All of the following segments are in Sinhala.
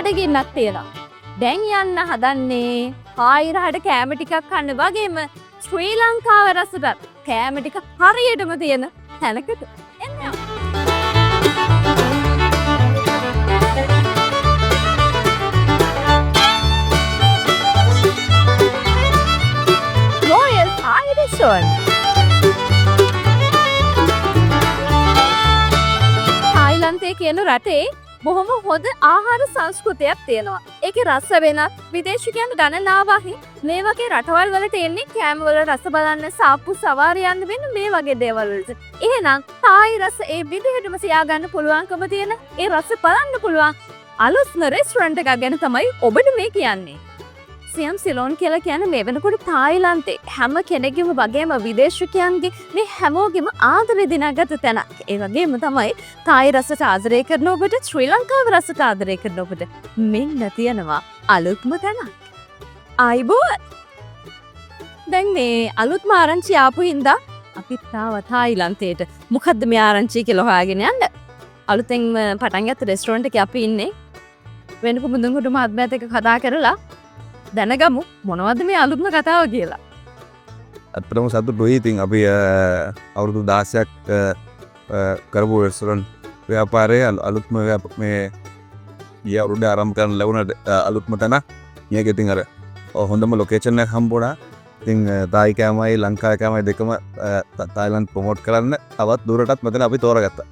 බඩගින්නක් තියෙනවා. දැන් යන්න හදන්නේ තායි රහට කෑම ටිකක් කන්න වගේම ශ්‍රී ලංකාව රසටත් කෑම ටික හරියටම තියෙන තැනකට. එන්න යමු. Royal Thai Restaurant. තායිලන්තය කියන රටේ බොහොම හොඳ ආහාර සංස්කෘතියක් තියෙනවා. ඒකේ රස වෙනත් විදේශිකයන් ගණනාවක් මේ වගේ රටවල් වලට එන්නේ කෑම වල රස බලන්න, සාප්පු සවාරි යන්න වෙන මේ වගේ දේවල් වලට. එහෙනම් තායි රස ඒ විදිහටම තියාගන්න පුළුවන්කම තියෙන, ඒ රස බලන්න පුළුවන් අලුත්ම රෙස්ටොරන්ට් එකක් ගැන තමයි ඔබට මේ කියන්නේ. සියම් සිලෝන් කියලා කියන්නේ මේ වෙනකොට තායිලන්තේ හැම කෙනෙක්ගේම වගේම විදේශිකයන්ගේ මේ හැමෝගෙම ආදරය දිනාගත තැනක්. ඒ වගේම තමයි තායි රසට ආදරය කරන ඔබට, ශ්‍රී ලංකාව රසට ආදරය කරන ඔබට මෙන්න තියෙනවා අලුත්ම තැනක්. ආයිබෝවන්. දැන් මේ අලුත්ම ආරංචි ආපු හින්දා අපිත් ආවා තායිලන්තයට. මොකද්ද මේ ආරංචි කියලා හොයාගෙන යන්න. අලුතෙන්ම පටන් ගත්ත රෙස්ටොරන්ට් එකේ අපි ඉන්නේ. වෙනක මුදුන්කුඩු මහත්මයාත් එක්ක කතා කරලා දැනගමු මොනවද මේ අලුත්ම කතාව කියලා. ඇත්තටම සතුටුයි. ඉතින් අපි අවුරුදු 16ක් කරපු රෙස්ටොරන්ට් ව්‍යාපාරයේ අලුත්ම මේ ගිය අවුරුද්දේ ආරම්භ කරන්න ලැබුණ අලුත්ම තැන. මේක ඉතින් අර හොඳම ලොකේෂන් එකක් හම්බුණා. ඉතින් තායි කෑමයි ලංකා කෑමයි දෙකම තායිලන්ත ප්‍රොමෝට් කරන්න තවත් දුරටත් මෙතන අපි තෝරගත්තා.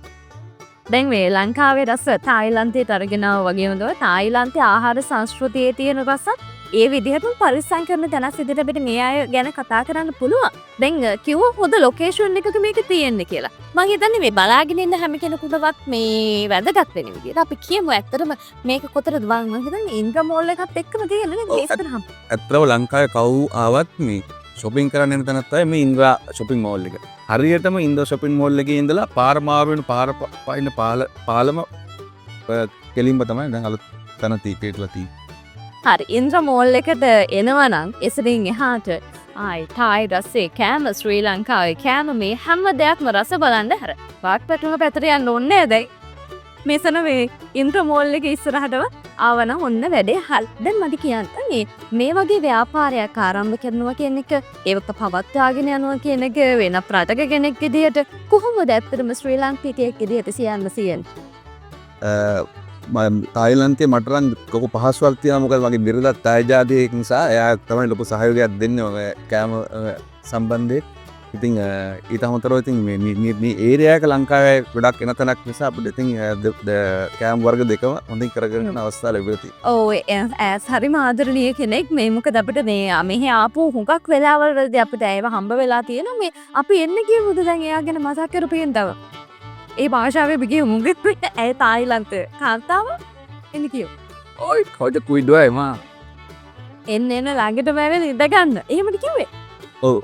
දැන් මේ ලංකාවේ රස තායිලන්තයට අරගෙන ආවා වගේම තමයි තායිලන්තයේ ආහාර සංස්කෘතියේ තියෙන රසත් ඒ විදිහටම පරිස්සම් කරන තැනක් විදිහට අපිට මේ අය ගැන කතා කරන්න පුළුවන්. දැන් කිව්ව හොඳ ලොකේෂන් එකක මේක තියෙන්නේ කියලා. මං හිතන්නේ මේ බලාගෙන ඉන්න හැම කෙනෙකුටවත් මේ වැදගත් වෙන විදිහට අපි කියමු ඇත්තටම මේක කොතරද මං හිතන්නේ ඉන්ද්‍ර මෝල් එකත් එක්කම තියෙන නේද? ඔව්, මේ ඉස්සරහම. ඇත්තටම ලංකාවේ කවුරු ආවත් මේ ෂොපින් කරන්න එන තැනක් තමයි මේ ඉන්ද්‍රා ෂොපින් මෝල් එක. හරියටම ඉන්ද්‍රා ෂොපින් මෝල් එකේ ඉඳලා පාර මාරු වෙන පාර පයින්න පාලම කෙලින්ම තමයි දැන් අලුත් තැන පිටලා තියෙන්නේ. හරි, ඉන්ද්‍ර මෝල් එකට එනවා නම් එසරින් එහාට ආයි තායි රසේ කෑම, ශ්‍රී ලංකාවේ කෑම මේ හැම දෙයක්ම රස බලන්න හැර වාක්පැටුම පැතර යන්න ඕනේ නෑ දැන්. මෙතන මේ ඉන්ද්‍ර මෝල් එක ඉස්සරහටම ආවනම් ඔන්න වැඩේ හරි. දැන් මට කියන්න මේ වගේ ව්‍යාපාරයක් ආරම්භ කරනවා කියන එක, ඒවක පවත්වාගෙන යනවා කියන එක වෙන රටක කෙනෙක් විදිහට කොහොමද ඇත්තටම ශ්‍රී ලාංකිකයෙක් විදිහට සියන්න සියන්නේ? තායිලන්තයේ මට නම් ලොකු පහසුවක් තියෙනවා. මොකද මගේ බිරිඳත් තායි ජාතියෙක් නිසා එයා තමයි ලොකු සහයෝගයක් දෙන්නේ ඔය කෑම සම්බන්ධයෙන්. ඉතින් ඊට අමතරව ඉතින් මේ ඒරියා එක ලංකාවේ ගොඩක් එන තැනක් නිසා අපිට ඉතින් කෑම වර්ග දෙකම හොඳින් කරගෙන යන අවස්ථා ලැබිලා තියෙනවා. ඔව්, ඈස් හරිම ආදරණීය කෙනෙක්. මේ මොකද අපිට මේ මෙහි ආපු හුඟක් වෙලාවල් වලදී අපිට ඇයව හම්බ වෙලා තියෙනවා. මේ අපි එන්න කියමුද දැන් එයා ගැන මතක් කරපු හින්දාව? ඒ භාෂාවෙම කියමු. මොකද ඇය තායිලන්ත කාන්තාව එන්න කියමු. ඔයි, කවුද කුයිඩුවයි මා? එන්න එන්න ළඟටම ඇවිල්ලා ඉඳ ගන්න. එහෙමද කිව්වේ? ඔව්.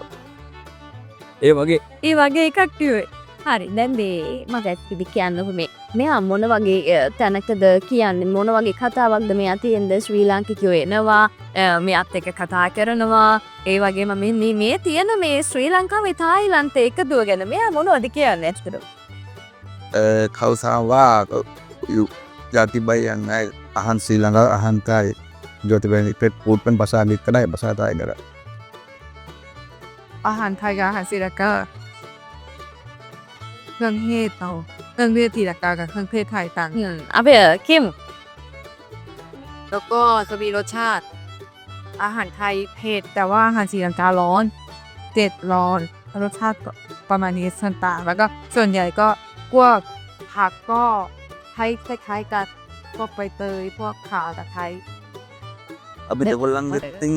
ඒ වගේ. ඒ වගේ එකක් කිව්වේ. හරි, දැන් මේ මට ඇත්තටම කියන්නකෝ මෙයා මොන වගේ තැනකද කියන්නේ, මොන වගේ කතාවක්ද මෙයා තියෙන්නේ? ශ්‍රී ලාංකිකයෝ එනවා, මෙයාත් එක්ක කතා කරනවා. ඒ වගේම මේ තියෙන මේ ශ්‍රී ලංකාවේ තායිලන්තේ එකතුව ගැන මෙයා මොනවද කියන්නේ ඇත්තටම? කවුසාවා ජාති බයන් අය අහන් ශ්‍රී ලංකා අහන් තායි ජෝති බයන් පෙත් පූට්පෙන් බසා නික්කඩයි බසා තායි කරා. อาหารไทยกับอาหารศรีลังกาเครื่องเทศเราเครื่องเทศศรีลังกากับเครื่องเทศไทยต่าง අපි කියමු. แล้วก็จะมีรสชาติ อาหารไทยเผ็ดแต่ว่าอาหารศรีลังการ้อนเจ็ดร้อนรสชาติก็ประมาณนี้ต่างๆแล้วก็ส่วนใหญ่ก็พวกผักก็ใช้คล้ายๆกันพวกใบเตยพวกข่าตะไคร้ අපිට ඒගොල්ලන්ගෙත් ඉතින්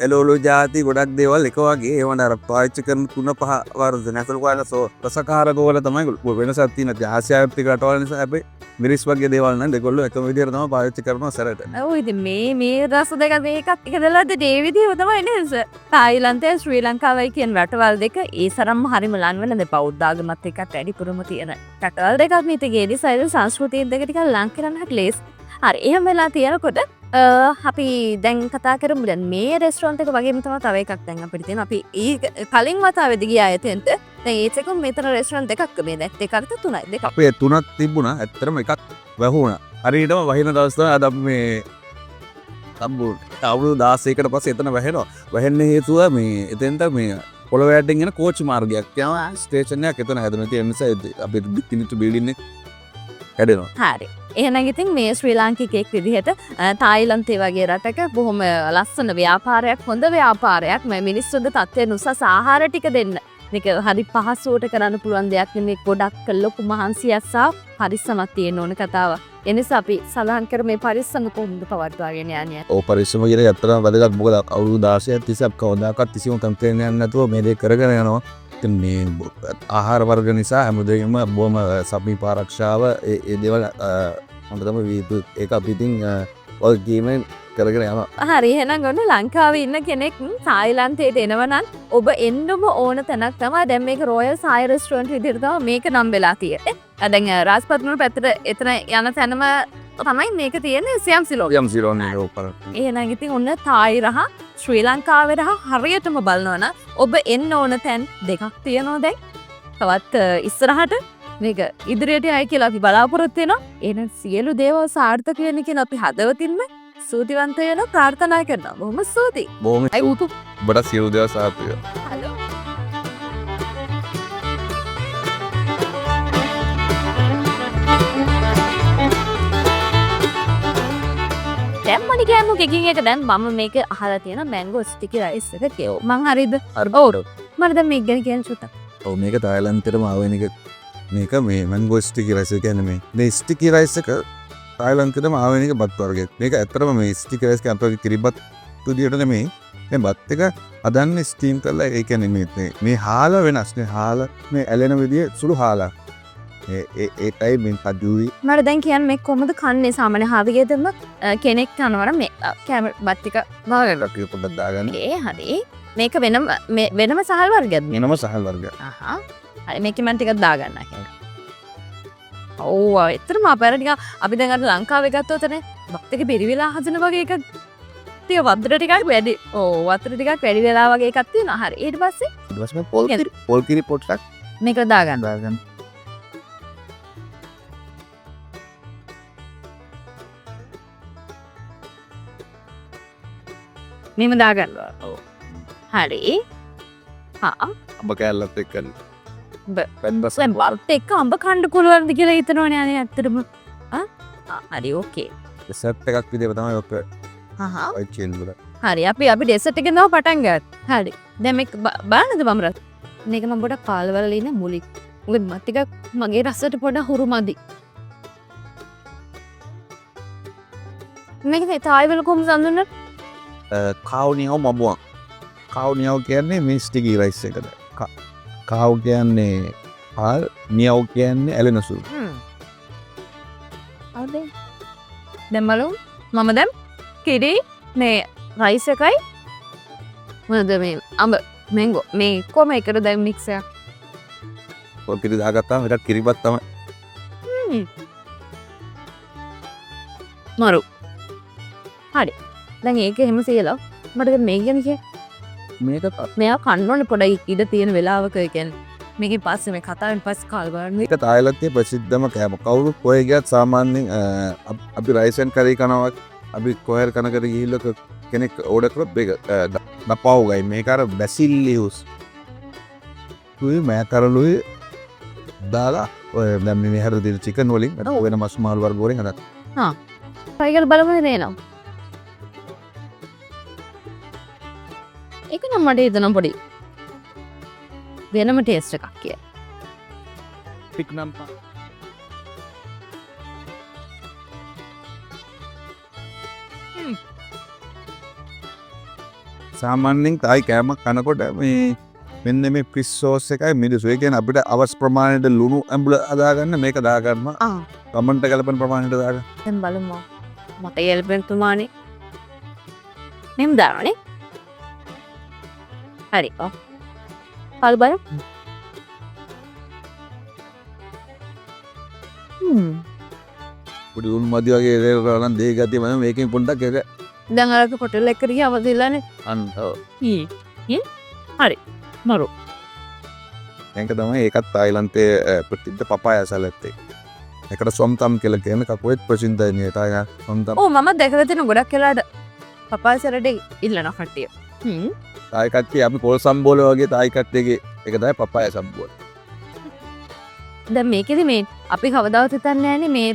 එළවලු ජාති ගොඩක් දේවල් එක වගේ ඒවට අර පාවිච්චි කරන තුන පහ වර්ග නැසල් කාලා සෝ රසකාරක වල තමයි වෙනසක් තියෙන්නේ. ඉතින් ආසියාවෙත් ටික රටවල් නිසා හැබැයි මිරිස් වගේ දේවල් නම් දෙගොල්ලෝ එකම විදියට තමයි පාවිච්චි කරනවා සැරට. ඔව්, ඉතින් මේ රස දෙක මේකත් එක දලද්ද ඒ විදිහම තමයි නේද? තායිලන්තය ශ්‍රී ලංකාවයි කියන රටවල් දෙක ඒ තරම්ම හරිම ලං වෙන දේ බෞද්ධ ආගමත් එක්කත් වැඩිපුරම තියෙන රටවල් දෙකක් මේ ඉතින් ඒ නිසා ඒ සංස්කෘතිය දෙක ටිකක් ලං කරන්න හරි ලේසි. හරි, එහෙම වෙලා තියෙනකොට අපි දැන් කතා කරමු. දැන් මේ රෙස්ටොරන්ට් එක වගේම තමයි තව එකක් දැන් අපිට තියෙනවා. අපි ඒ කලින් වතාවේදී ගියා එතෙන්ට. දැන් ඒත් එක්කම මෙතන රෙස්ටොරන්ට් දෙකක් මේ දැන් දෙකක්ද තුනයි දෙකක්. අපේ තුනක් තිබුණා. ඇත්තටම එකක් වැහුණා. හරියටම වහින දවස් තමයි අද අපි මේ සම්පූර්ණ අවුරුදු 16කට පස්සේ එතන වැහෙනවා. වැහෙන්න හේතුව මේ එතෙන්ට මේ පොළොව යටින් එන කෝච්චි මාර්ගයක් යනවා. ස්ටේෂන් එකක් එතන හැදුණා. ඉතින් ඒ නිසා අපි තිනිච්ච බිල්ඩින් එක කැඩෙනවා. හරි. එහෙනම් ඉතින් මේ ශ්‍රී ලාංකිකයෙක් විදිහට තායිලන්තේ වගේ රටක බොහොම ලස්සන ව්‍යාපාරයක්, හොඳ ව්‍යාපාරයක් මේ මිනිස්සුන්ගේ තත්ත්වයෙන් උසස් ආහාර ටික දෙන්න. මේක හරි පහසුවට කරන්න පුළුවන් දෙයක් නෙමෙයි. ගොඩක් ලොකු මහන්සියක් සහ පරිස්සමක් තියෙන්න ඕන කතාවක්. ඒ නිසා අපි සඳහන් කර මේ පරිස්සම කොහොමද පවත්වාගෙන යන්නේ? ඔව්, පරිස්සම කියන එක ඇත්තටම වැදගත්. මොකද අවුරුදු 16ක් තිස්සේ අපි කවදාකවත් කිසිම කම්ප්ලේන් එකක් නැතුව මේ දේ කරගෙන යනවා. ඉතින් මේ ආහාර වර්ග නිසා හැමදේම බොහොම සමීප ආරක්ෂාව ඒ දේවල් හොඳටම විහිදු. ඒක අපි ඉතින් වගකීමෙන් කරගෙන යනවා. හරි, එහෙනම් ඔන්න ලංකාවේ ඉන්න කෙනෙක් තායිලන්තයට එනවා නම් ඔබ එන්නම ඕන තැනක් තමයි. දැන් මේක රොයල් සායි රෙස්ටොරන්ට් විදිහට තමයි මේක නම් වෙලා තියෙන්නේ. දැන් රාජපත්මුර පැත්තට එතන යන තැනම තමයි මේක තියෙන්නේ, සියම් සිලෝන්. සියම් සිලෝන් එක ඔව්. එහෙනම් ඉතින් ඔන්න තායි රහ ශ්‍රී ලංකාවේ රහ හරියටම බලනවා නම් ඔබ එන්න ඕන තැන් දෙකක් තියෙනවා දැන්. තවත් ඉස්සරහට මේක ඉදිරියට යයි කියලා අපි බලාපොරොත්තු වෙනවා. එහෙනම් සියලු දේවල් සාර්ථක වෙන්න කියලා අපි හදවතින්ම ස්තුතිවන්ත වෙනවා, ප්‍රාර්ථනා කරනවා. බොහොම ස්තුතියි. බොහොම අයි උතු. ඔබට සියලු දේවල් සාර්ථක වේවා. හලෝ. දැන් මනි කෑමු එකකින් එක දැන් මම මේක අහලා තියෙන මැංගෝ ස්ටිකි රයිස් එක කියෝ. මං හරිද? හරි. ඔව්. මට දැන් මේක ගැන කියන්න චුට්ටක්. ඔව්, මේක තායිලන්තෙටම ආවෙන එක. මේක මේ මැංගෝ ස්ටිකි රයිස් එක කියන්නේ මේ ස්ටිකි රයිස් එක තායිලන්තෙටම ආවෙන එක බත් වර්ගයක්. මේක ඇත්තටම මේ ස්ටිකි රයිස් කියන්නේ අපේ කිරිබත් විදියට නෙමෙයි. මේ බත් එක හදන්නේ ස්ටීම් කරලා. ඒ කියන්නේ මේ හාල වෙනස් නේ. හාල මේ ඇලෙන විදිය සුළු හාලක්. ඒ ඒකයි මේ කජුයි. මට දැන් කියන්න මේ කොහොමද කන්නේ? සාමාන්‍ය හරියටම කෙනෙක් කනවා නම් මේ කැම බත් ටික නාගෙන අපි පොඩ්ඩක් දාගන්න. ඒ හරි. මේක මේ වෙනම සහල් වර්ගයක්ද? වෙනම සහල් වර්ගයක්. අහහ. හරි, මේකේ මම ටිකක් දාගන්න කියලා. ඔව්, ඇත්තටම අපේ අර නිකන් අපි දැන් අර ලංකාවේ ගත්තොත් නේ බත් එක පිරිවිලා හදන වගේ එකක්. ටික වතුර ටිකක් වැඩි. ඔව්, වතුර ටිකක් වැඩි වෙලා වගේ එකක් තියෙනවා. හරි. ඊට පස්සේ? ඊට පස්සේ මේ පොල් කිරි පොට්ටක් මේක දාගන්න. දාගන්න. මෙහෙම දාගන්න. ඔව්. හරි. හා. අඹ කෑල්ලත් එක්ක. පැන්බස්. දැන් බත් එක්ක අඹ කන්න පුළුවන්ද කියලා හිතනවනේ අනේ ඇත්තටම. ආ? හරි, ඕකේ. ඩෙසර්ට් එකක් විදියට තමයි ඔක හා. ඔය චේන් වල. හරි, අපි ඩෙසර්ට් එකෙන් තමයි පටන් ගත්තේ. හරි. දැන් මේක බලන්නද බමරත්? මේක මම පොඩක් කාලවල ඉන්න මුලින්. මොකද මත් ටිකක් මගේ රසට පොඩ හුරු මදි. මේක තායි වල කොහොමද හඳුන්වන්නේ? කාව්නියව මමුවක්. කාව්නියව කියන්නේ මේ ස්ටිකි රයිස් එකට. කාව් කියන්නේ හාල්, නියව් කියන්නේ ඇලෙන සුළු. හරි. දැන් බලමු. මම දැන් කිරි මේ රයිස් එකයි මොනවද මේ අඹ මැංගෝ මේ කොහොම එකට දැන් මික්ස් එකක්. පොල් කිරි දාගත්තාම එකක් කිරිබත් තමයි. මරු. හරි. දැන් ඒක එහෙම කියලා මට දැන් මේක ගැන කියන්න. මේක මෙයා කන්න ඕනේ පොඩයි ඉඩ තියෙන වෙලාවක. ඒ කියන්නේ මේකෙන් පස්සේ මේ කතාවෙන් පස්සේ කාල් බලන්න. මේක තායිලන්තයේ ප්‍රසිද්ධම කෑම. කවුරු කොහේ ගියත් සාමාන්‍යයෙන් අපි රයිස් ඇන්ඩ් කරි කනවා. අපි කොහේ හරි කනකට ගිහිල්ලා කෙනෙක් ඕඩර් කරොත් මේක දපව් ගයි. මේක අර බැසිල් ලීව්ස් තුයි මෑ කරලුයි දාලා ඔය දැන් මේ හැර තියෙන චිකන් වලින් නැත්නම් වෙන මස් මාළු වර්ග වලින් හදන්න. හා. try කරලා බලමු නේද එනවා. ඒක නම් මට හිතෙනවා පොඩි වෙනම ටේස්ට් එකක් කියලා. පික් නම් පා. සාමාන්‍යයෙන් තායි කෑමක් කනකොට මේ මෙන්න මේ ෆිෂ් සෝස් එකයි මිරිසු. ඒ කියන්නේ අපිට අවශ්‍ය ප්‍රමාණයට ලුණු ඇඹුල හදාගන්න මේක දාගන්නවා. ගමන්ට ගැලපෙන ප්‍රමාණයට දාගන්න. දැන් බලමු. මට ගැලපෙන ප්‍රමාණය. මෙහෙම දානවනේ. හරි. ඔව්. පල් බලමු. පොඩි උණු මදි වගේ දේවල් කරලා නම් දෙහි ගතිය මම මේකෙන් පොඩ්ඩක් එක දැන් අර අපි හොටෙල් එකට ගියාම දෙලානේ. අන්න ඔව්. හරි. මරු. මේක තමයි ඒකත් තායිලන්තයේ ප්‍රසිද්ධ පපායා සලාඩ් එක. ඒකට සොම්තම් කියලා කියන කපුවෙත් ප්‍රසිද්ධයි නේ තායි සොම්තම්. ඔව්, මම දැකලා තියෙන ගොඩක් වෙලාවට පපාය සලාඩ් එක ඉල්ලනවා කට්ටිය. තායි කට්ටිය අපි පොල් සම්බෝල වගේ තායි කට්ටියගේ ඒක තමයි පපායා සම්බෝල. දැන් මේකෙදි මේ අපි කවදාවත් හිතන්නේ නෑනේ මේ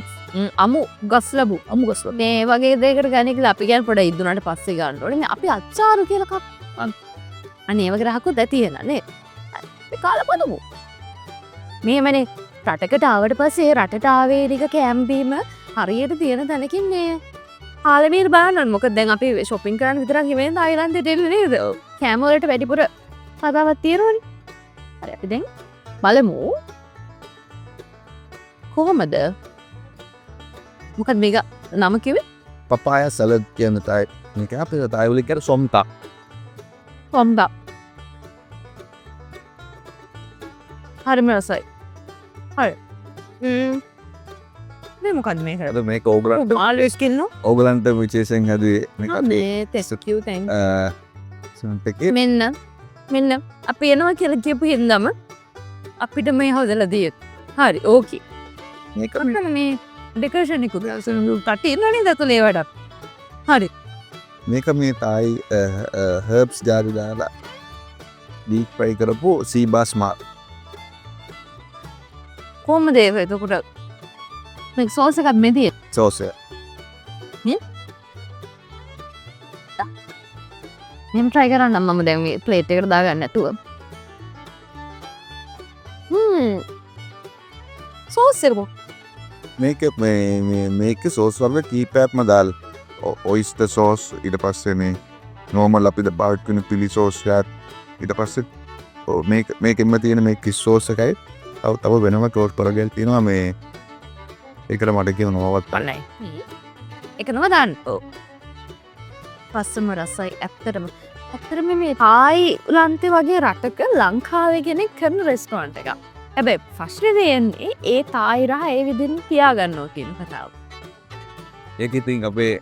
අමු ගස් ලැබු අමු ගස් ලැබු. මේ වගේ දෙයකට ගන්න කියලා. අපි කියන්නේ පොඩ ඉදුණාට පස්සේ ගන්න ඕනේ. මේ අපි අච්චාරු කියලා කක්. අනේ ඒ වගේ රහකුත් ඇති වෙනා නේ. අපි කාලා බලමු. මෙහෙමනේ රටකට ආවට පස්සේ ඒ රටට ආවේනික කෑම බීම හරියට තියෙන තැනකින් මේ කාලා බීලා බලන්න ඕනේ. මොකද දැන් අපි ෂොපින් කරන්න විතරක් නෙමෙයි තායිලන්තයට එන්නේ නේද? කෑම වලට වැඩිපුර කතාවක් තියෙනවනේ. හරි, අපි දැන් බලමු කොහොමද, මොකද මේක නම කිව්වේ? පපායා සලාඩ් කියන තායි මේක අපේ තායි වලින් කියන සොම්තා. සොම්තා. හරිම රසයි. හරි. මේ මොකද්ද මේක? අද මේක ඕගලන්ට මාළු ස්කින් නෝ. ඕගලන්ට විශේෂයෙන් හැදුවේ මේක. අනේ, thank you, thank you. සොම්ත එකේ මෙන්න මෙන්න අපි එනවා කියලා කියපු හින්දාම අපිට මේ හදලා දියේ. හරි, ඕකේ. මේක ඔන්න මේ ඩෙකරේෂන් එකකුත් කට්ටිය ඉන්නව නේද අතුලේ ඒවට. හරි. මේක මේ තායි හර්බ්ස් ජාති දාලා ඩීප් ෆ්‍රයි කරපු සීබාස් මාල්. කොහොමද ඒක එතකොට මේ සෝස් එකක් මේ තියෙන්නේ? සෝස් එක. නේ? මෙහෙම try කරන්නම් මම දැන් මේ ප්ලේට් එකට දාගන්න නැතුව. සෝස් එක කො? මේක මේ මේ මේක සෝස් වර්ග කීපයක්ම දාලා ඔයිස්ටර් සෝස්, ඊට පස්සේ මේ නෝමල් අපිට පාවිච්චි කරන පිලි සෝස් එකක්, ඊට පස්සේ ඔව් මේක මේකෙන්ම තියෙන මේ කිස් සෝස් එකයි තව තව වෙනම සෝස් වර්ගයක් තියෙනවා. මේ ඒකට මට කියන නමවත් බලයි. ඒක නම දාන්න. ඔව්. රසම රසයි ඇත්තටම. ඇත්තටම මේ තායිලන්තේ වගේ රටක ලංකාවේ කෙනෙක් කරන රෙස්ටෝරන්ට් එකක්. හැබැයි ප්‍රශ්නේ තියෙන්නේ ඒ තායි රහ ඒ විදිහෙන් තියාගන්නවා කියන කතාව. ඒක ඉතින් අපේ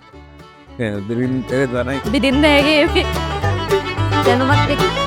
දිරින් ඒ තමයි. දිරින් නෑගේ දැනුමත් එක්ක.